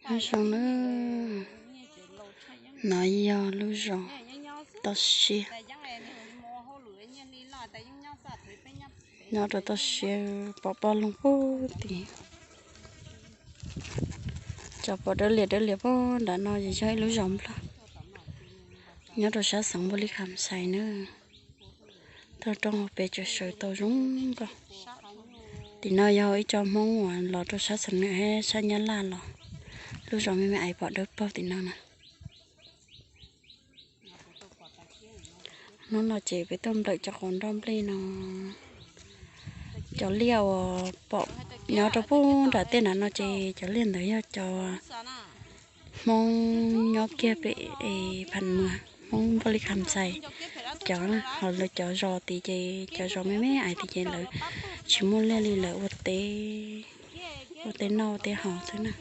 Lub zos no, no yog lub zos toj siab. Nyob rau toj siab pom poj loog pug tim. Tso pom dawb lias dawb lias pug nram no ces yog ib lub zos Nplog. Nyob rau sab xeev Npaj Lis Kham Xais na. Toj roob hauv pes tsuas sawv tau zoo nkauj. Tim no yog ib co Hmoob uas los rau sab Xam Nuam thiab sab Nyab Laj los. Lub zos me me ais pom dawb paug tim no na. Hnub no ces peb tuaj nplawm cov qos nroj nplej no. Cov liaj uas pom nyob rau pug nram tej nram no ces cov liaj ntawd yog cov Hmoob nyob kiag pem Pham Muas, Hmoob Npaj Lis Kham Xais. Cov na ho lawv cov zos tid ces cov zos me me ais tid ces lawv tsis muaj liaj li, lawv ua teb, ua teb noj ua teb haus xwb na.